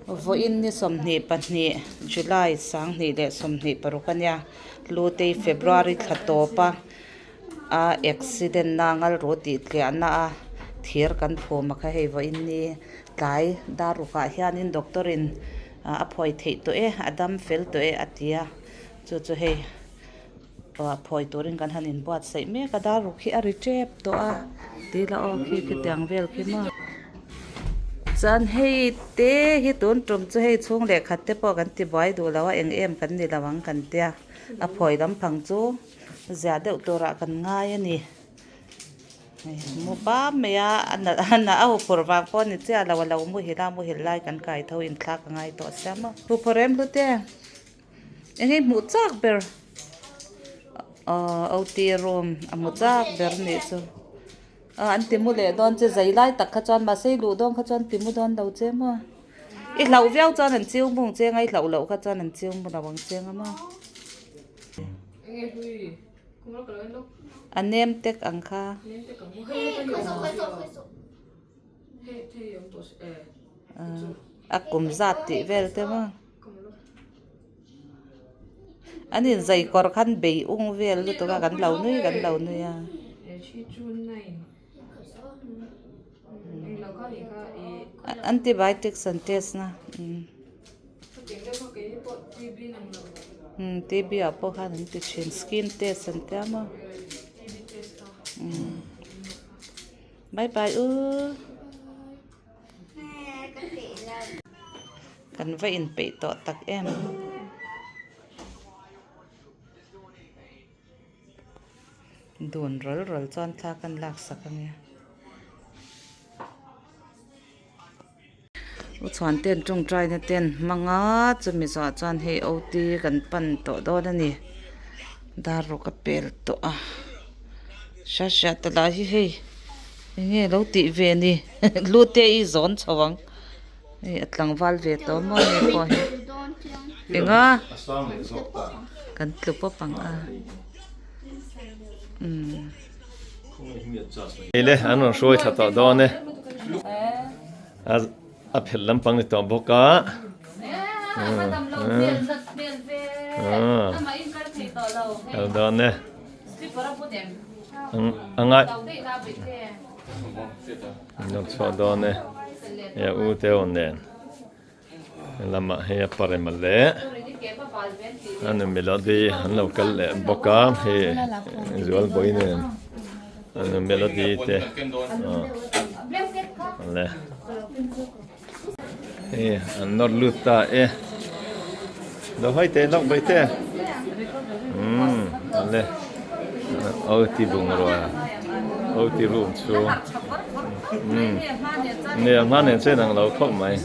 Vawiin ni 22 July 2026 a nia, Hlutei February thla tawpa a accident na ngalru tih tliahna a thir kan phum a kha hei vawiin ni tlai dar rukah hianin doctor in a phawi theih tawh e a dam fel tawh e a ti a chu chu hei phawi turin kan han inbuatsaih mek a dar ruk hi a ri tep tawh a tila aw khi khitiang vel khi maw chuan hei te hi tun tum chu hei chhung leh khat te pawh kan ti buai duh lo a eng em kan ni lo ang kan tia a phawi lampang chu. Ziah deuh turah kan ngai a ni. Hei mu bam mai a, a na a na a huphurh vang pawh a ni chiah lo, a lo muhil a, muhil lai kan kai tho inthlak a ngai tawh sia maw. Huphurh em hlute? Eng nge hmuh chak ber? Aw OT room a hmu chak ber nih chu. Aw an ti mu leh dawn che zai lai tak kha chuan mahse i luh dawn kha chuan ti mu dawn lo che maw. I hlauh viau chuan an chiu mung che anga i hlauh loh kha chuan an chiu mu lo ang che anga maw. A nem tek ang kha. A kum zat tih vel te maw. An inzai kawr khan bei ung vel lutuk a kan lo nui kan lo nui a. Antibiotics an test na. TB ah pawh khan an ti thin skin test an tia maw bye bye u kan va inpeih tawh tak em dun rawlh rawlh chuan thla kan laksak ania. U chhuan ten tawngtaina ten hmang a chumi zawhah chuan hei OT kan pan tawh dawn a ni dar ruk a pel tawh a hria hria ta lah hi hei eng nge lo tih ve ni lu te i zawn chho ang hei a tlangval ve tawh maw ni pawh hi eng a kan tlu pawp ang a umm. Hei le an rawn hruai thla tawh dawn e. A phelh lampang ni tawh bawk a. Kal dawn e. A ngai An chhuah dawn e. Hei a u te aw nen. Lamah hei a parem a leh a nu melody an lo kal leh bawk a hei zualbawi nen a nu melody te awle hei an nawr lut ta e lo hawi teh lawk bai te umm awle OT bungrua OT room chhung umm nia hma nen chuan ang lo khawp mai.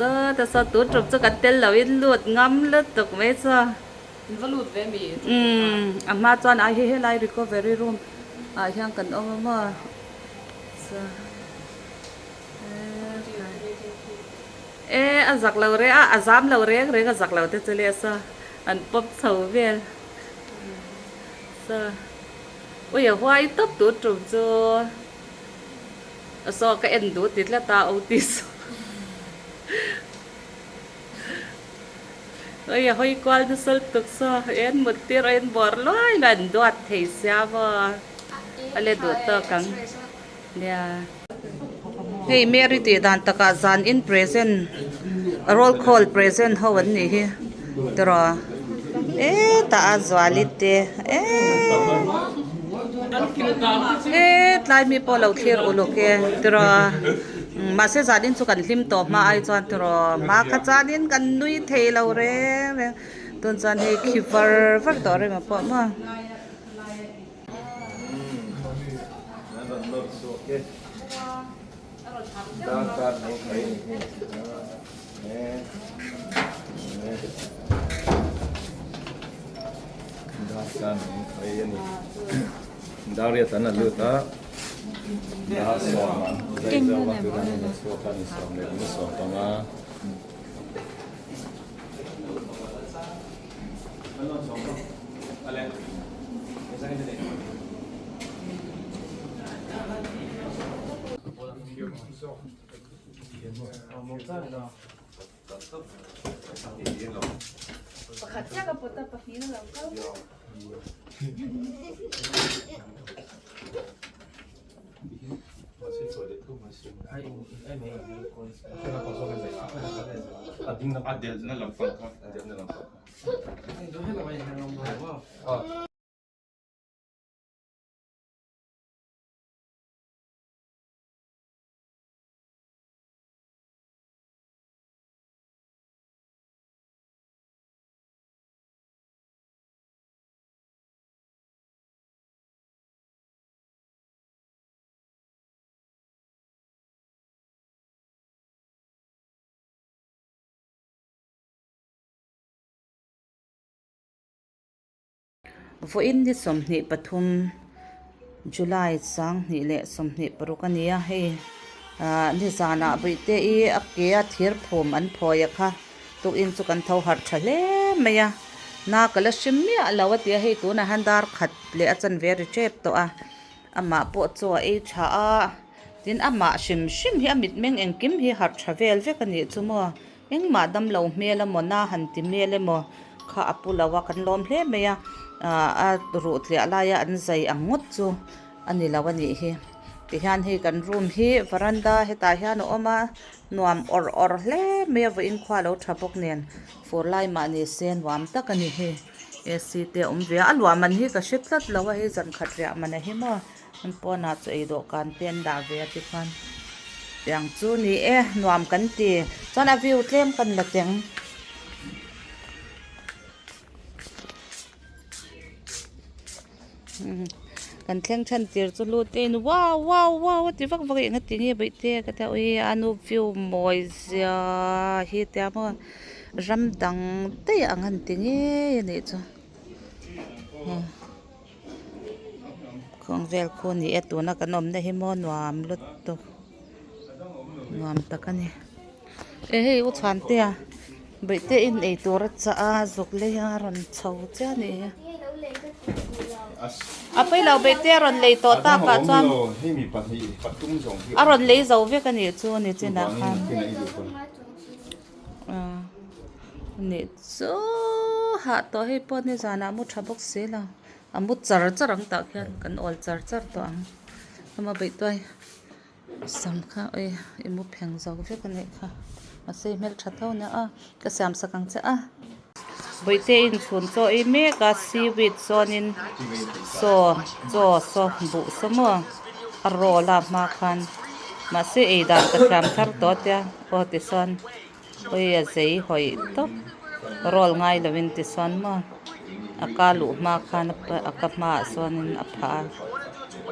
Saw ta saw tun tum chu kan tel lo in lut ngam lutuk mai chu. In va lut ve mi? Umm a hma chuan a hei helai recovery room ah hian kan awm a maw chuan e a zak lo reng a a zam lo reng reng a zak lo te chu le saw an pawp chho vel saw ui a huai tawp tur tum chu saw ka en duh ti tlat a Otis. Oi a hawi kual nasa lutuk saw en mut tir a en bawr luai luai an duat thei sia maw a let duh tawk ang nia. Hei Mary tih dan takah zan in present roll call present ho an nih hi tiraw e tah a zuali te e tlai mi pawh lo thlir uluk e tiraw. Mahse zanin chu kan hlim tawh hma ai chuan tiraw hma kha chuanin kan nui thei lo reng reng tun chuan hei khi var var tawh reng ang pawh maw. Vawiin ni 23 July 20 leh 26 a ni a, hei ah nizanah bawihte i a ke a thir phum an phawi a kha tukin chu kan tho harh tha hle mai a, na ka la hrim miah lo a ti a, hei tunah hian dar khat leh a chanve a ri tep tawh a, amah pawh chu a ei tha a, tin amah hrim hrim hi a mitmeng engkim hi harh tha vel vek a nih chu maw. Engmah damlo hmel emaw na han ti hmel emaw kha a pu lo a, kan lawm hle mai a, ah a ruh tliah laia an zai ang ngawt chu a ni lo a nih hi. Tihian hei kan room hi varanda hetah hian a awm a, nuam awrh awrh hle mai a, vawiin khua lo tha bawk nen fur lai mah ni se nuam tak a ni hei AC te a awm ve a, a luah man hi ka hre tlat lo a, hei zan khat riah man a hi maw. An pawnah chaw ei dawhkan te an dah ve a tikhuan tiang chu ni e nuam kan ti chuan a view tlem kan la teng. Kan thleng then tir chu lut in wow wow wow a ti vak vak a eng a ti nge bawih te ka tia ui a nu view mawi zia hi tia maw ram dang daih ang an ti ngei a nih chu. Khawng vel khu ni e tuna kan awmna hi maw nuam lutuk nuam tak a ni e hei u chhuante a bawihte in ei tur a chah a zuk lei a rawn chho chiah a nih hi a pawi lo bawihte a rawn lei tawh tak ah chuan a rawn lei zo vek a nih chu ni chinah khan. Nih chu hah tawh hei pawh nizanah a mu tha bawk si lo a mu char char ang tah khian kan awl char char tawh ang hema beihtuai sam kha ui i mu pheng zo vek a nih kha mahse i hmeltha tho nia a ka siam sak ang che a bawihte inchhun chaw ei mek a seaweed chuanin saw chaw saw buh saw maw a roll a hma khan mahse ei dan ka thiam thar tawh a tia aw tichuan. Ui a zei hawih tawp roll ngai lovin tichuan maw a ka luh hma khan a ka hmaah chuanin a phah a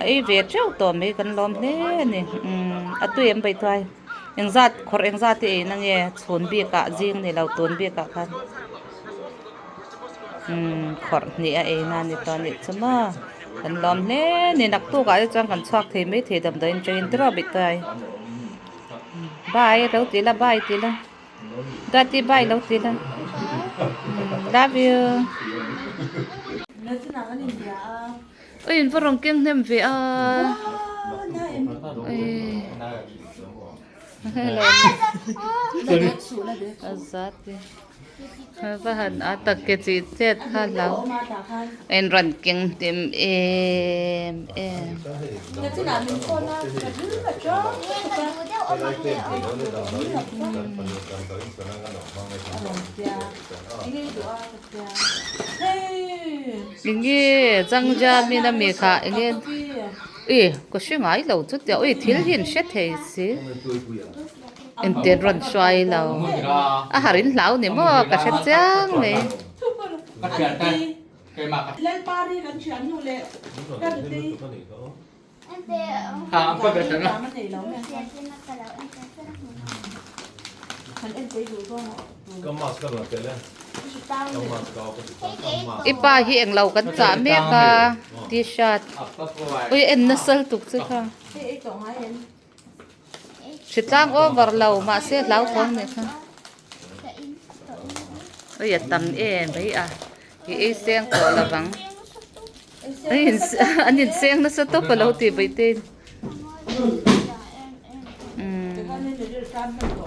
a ei ve teuh tawh mai kan lawm hle a ni umm a tui em baihtuai engzat khawrh engzat te ei na nge chhun bikah zing ni lo tun bikah khan umm khawrh hnih a ei na a ni tawh a nih chu maw kan lawm hle a ni naktukah te chuan kan chhuak thei maithei damdawiin atangin tiraw baihtuai. Bye lo ti la bye ti la Duati bye lo ti la love you Ui in va rawn keng hnem ve a A zat e Va han a tak ke chi chet kha hlau a in rawn keng hnem em em. Enge Zangja min a mi kha enge ui ka hre ngai lo chutia ui thil hi an hre thei si. Engtin rawn hruai lo. A har in hlau ni maw ka hre chiang mai. I pa hi englo kan chah mek a t-shirt. Ui en nasa lutuk che kha. Hritlang over lo mahse hlauthawng nih kha. Ui a tam em mai a. I ei seng tawh lo vang. An inseng nasa tawp a lo tih Bawihtei.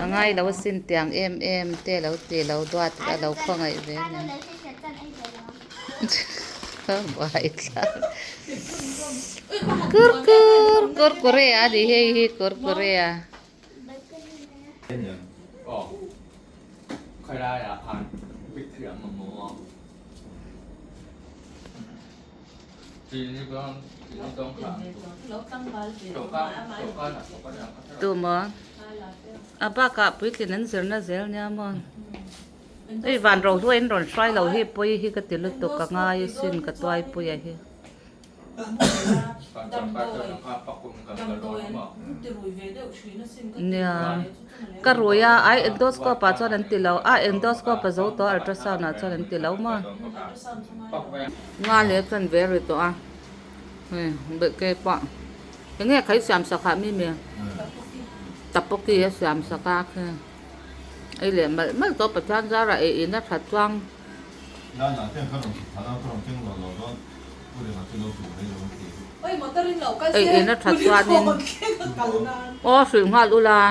A ngai lo asin tiang em em te lo ti lo duat a lo khawngaih ve a ni. Buai thlak. Kur kur kur kure a ni hei hi kur kure a. Tumaw a bakah puitlin an zirna zel nia maw hei van ro hluai in rawn hruai lo hi pawi hi ka ti lutuk ka ngai asin ka tuai pui a hi. Nia ka rui a ai endoscope ah chuan an ti lo a endoscope a zo tawh a ultrasound ah chuan an ti lo maw nga leh chuan ve ri tawh a hei beke pawh eng nge khai siam sak ah mimi tteokbokki a siam sak a khi ei leh malh malh tawh Pathian zarah ei in a that chuang. Ei in a that chuanin aw hrilh nghal ula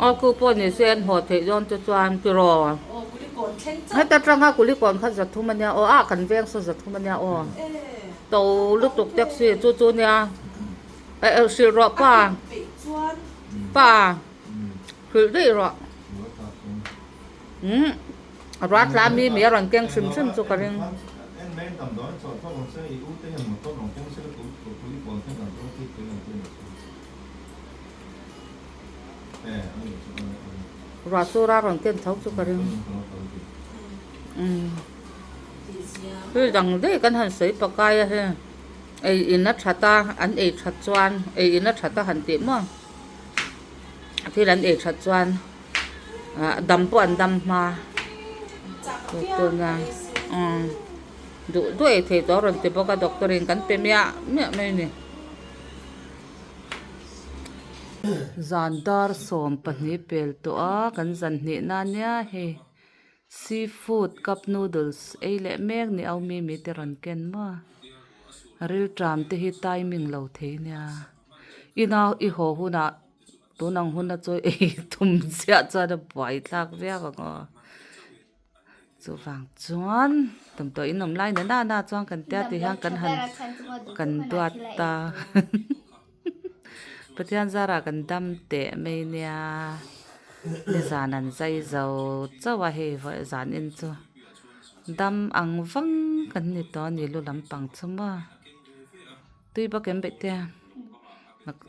aw khu pawh ni se an haw theih dawn te chuan tiraw heta tanga kulikawn kha zathum ania aw ah kan veng saw zathum ania aw to lutuk taxi chu chu nia hrilh rawh pa pa hrilh daih rawh. Umm ruah tla mi mi a rawn keng hrim hrim chu ka ring. Ruah sur a rawn ken tho chu ka ring. Umm thil dang daih kan han sawi pakai a hei ei in a that a an ei that chuan ei in a that a han tih maw thil an ei that chuan. Ah dam pawh an dam hma tuna umm duh duh ei thei tawh a rawn ti bawk a doctor in kan pe miah miah mai a ni. Zan dar 12 pel tawh a kan zan hnih na nia hei seafood cup noodles ei leh mek ni au mimi te rawn ken maw rilṭam te hi timing lo thei nia ina i haw hunah. Tun ang huna chawi ei tum chiah chuan a buai thlak viau ang aw. Chuvang chuan damdawi in awm lai na na chuan kan tia tih hian kan han kan duat ta Pathian zarah kan dam teh mai nia nizan an zai zo chauh a hei vawi zan in chu dam ang vang kan ni tawh a ni lu lampang chu maw. Tui bawk em beih te a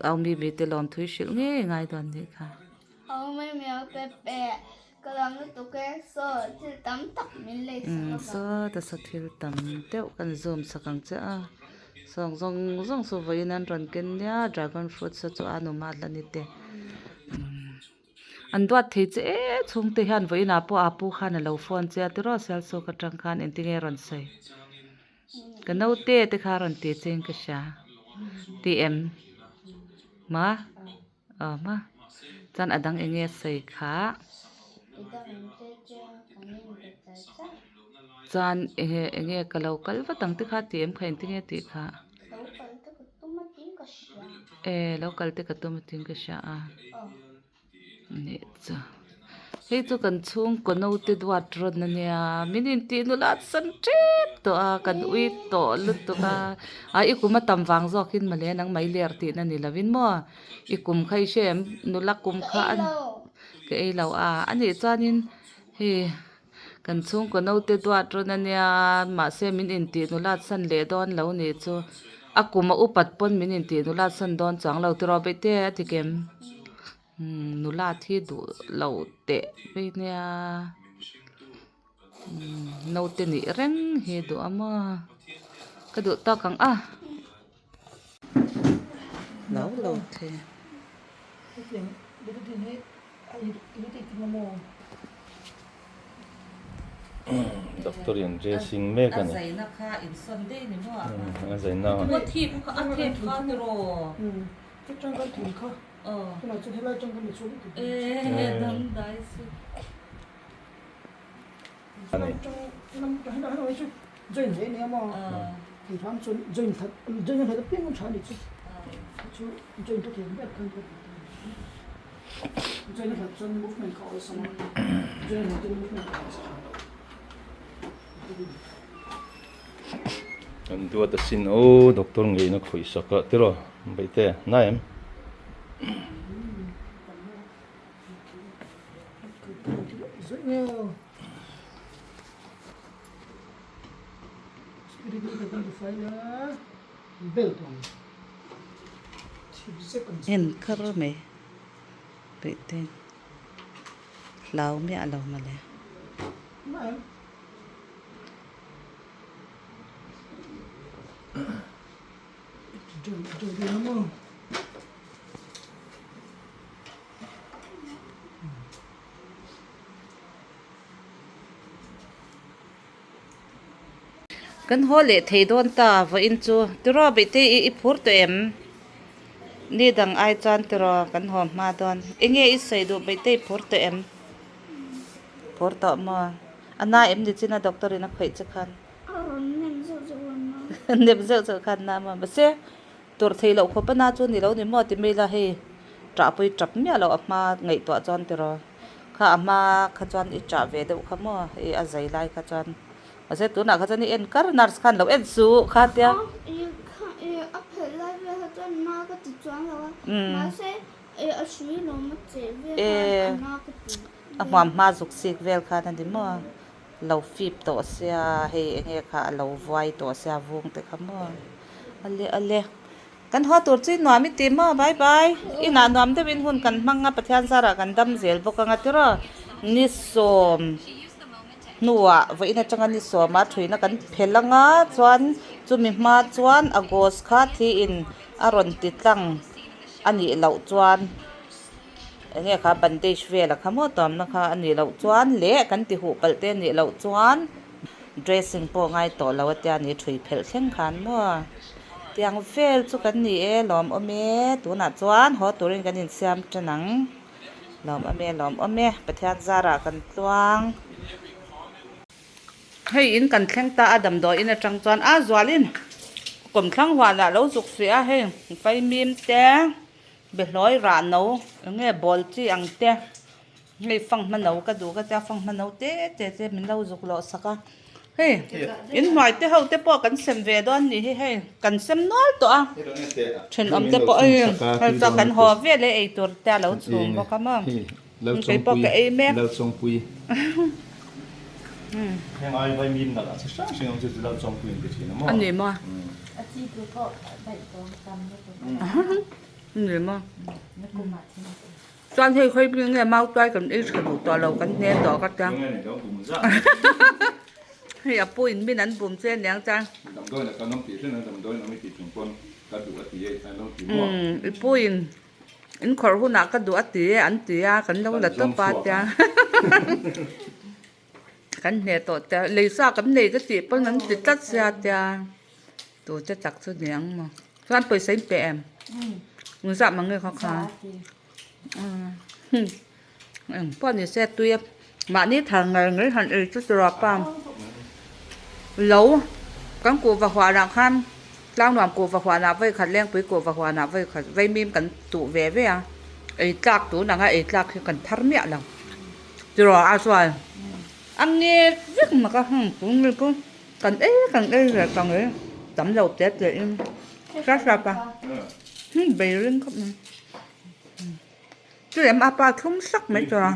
au mi mi te lawm thui hrilh ngei ngai dawn nih kha. Au mai mai au pe pe ka lawm lutuk e saw thil tam tak min lei sak Umm avang. Saw ta saw thil tam deuh kan zoom sak ang che a sawng zawng zawng chu vawiin an rawn ken nia dragon fruit saw chu a nu mah la ni te umm an duat thei che e chhungte hian vawiinah pawh a pu khan a lo phone che a tiraw sialsuk atang khan engtinge rawn sawi. Ka naute te kha rawn ti che in ka hria ti em ma aw ma chuan a dang eng nge sawi kha chuan eng nge ka lo kal vat ang te kha ti em kha engtin nge tih kha e lo kal te ka tum a tiin ka hria a. Nih chu hei chu kan chhungkaw naute duat rawn a nia min intih nula san tep tawh a kan ui tawh lutuk a a i kum a tam vang zawkin mawle nangmah i ler tihna ni lovin maw i kum kha i hre em nula kum kha a ka ei lo a anih chuanin hei kan chhungkaw naute duat rawn a nia mahse min intih nula san leh dawn lo nih chu a kum a upat pawn min intih nula san dawn chuang lo tiraw beihte a ti kem. Umm nula thi duh lo teh vei nia umm naute nih reng hi duh a maw ka duh tawk ang a lo lo thei. Doctor in dressing mek a ni. A zaina kha insawn daih ni maw a zaina. A thip kha tiraw. Kan duat asin aw doctor ngeina khawih sak a tiraw Baihte na em? En kar mai Baihte hlau miah lo mawle. Kan haw leh thei dawn ta vawiin chu tiraw beihte i i phur tawh em? Ni dang ai chuan tiraw kan haw hma dawn enge i sawi duh beihte i phur tawh em? Phur tawh maw? A na em ni chin a doctor in a khawih che khan? A rawn nem zeuh zeuh a na. Nem zeuh zeuh khan na maw? Mahse tur thei loh khawp a na chu ni lo ni maw ti mai la hei ṭah pawh i ṭap miah loh a hma ngaihtuah chuan tiraw kha a hma kha chuan i ṭah ve deuh kha maw i a zai lai kha chuan mahse tunah kha chuan i en kar nurse khan lo en suh kha tia. A phelh lai vel kha chuan na ka ti chuang lo a mahse a hrui lawm a cheh vel khan a na ka ti. A hmuam hma zuk sik vel khan a ni maw? Lo fip tawh sia hei enge kha a lo vuai tawh sia vung te kha maw ale ale kan haw tur chu i nuam i ti maw bye bye inah nuam deuhin hun kan hmang a Pathian zarah kan dam zel bawk anga tiraw ni sawm hnuah vawiin atanga ni sawma thuina kan phel anga chuan chumi hma chuan August kha thiin a rawn ti tlang a nih loh chuan. Eng nge kha bandage vel a kha maw tuamna kha a nih loh chuan leh kan ti huh palh te a nih loh chuan dressing pawh ngai tawh lo a tia ni thui phelh thleng khan maw tiang vel chu kan ni e lawm awm e tunah chuan haw turin kan insiam tan ang lawm awm e lawm awm e Pathian zarah kan tluang. Hei in kan thleng ta a damdawi in atang chuan a zualin kawmthlang huanah lo zuk suih a hei vaimim te. Behlawi rah no eng nge bawl chi ang te hei fanghma no ka duh ka tia fanghma no te te te min lo zuk lawh sak a hei inhnuai te ho te pawh kan sem ve dawn nih hi hei kan sem nual tawh a thenawm te pawh hei hei chuan kan haw vel e ei tur te a lo chhum bawk a maw kei pawh ka ei mek. A ni maw. Ni maw? Chuan hei khawi bik nge mau tuai kan ei tha duh tawh lo kan hne tawh ka tia. Hei a pu in min an bum che aniang chuan. I pu in in khawrh hunah ka duh a ti e an ti a kan lo la tawp a tia. Kan hne tawh tia leisa kan nei ka tih pawn an ti tlat sia tia. Tute tak chu ni ang maw? Chuan pawisa in pe em? Eng zah mang nge kha kha? Eng pawh ni se tui a mahni thar ngar ngar han ei chu tiraw pa lo kan kuhva huanah khan tlangnuam kuhva huanah vawi khat lengpui kuhva huanah vawi khat vaimim kan tuh ve ve a ei tlak tun anga ei tlak hi kan thar miah lo tiraw a chuan a nge vek mak a heng tun nge chu. Kan ei kan ei ve ta ngei tam lo te te in hriat hriat a hum bei ring khawp mai chu lem a pa thlum sak mai chu a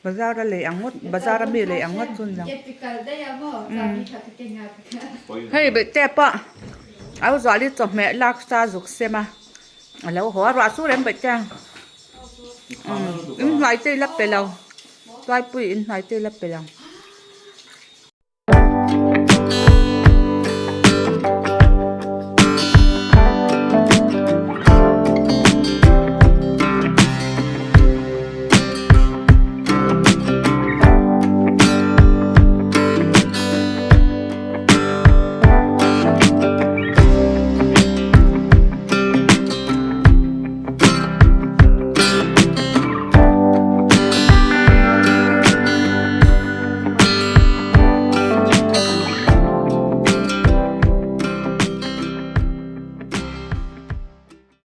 bazar a lei ang ngawt bazar a mi lei ang ngawt chu ni lo hei beh te pawh au zuali chawhmeh lak sa zuk sem a a lo haw a ruah sur em beh te inhnuai te i la pe lo tuaipui inhnuai te i la pe lo.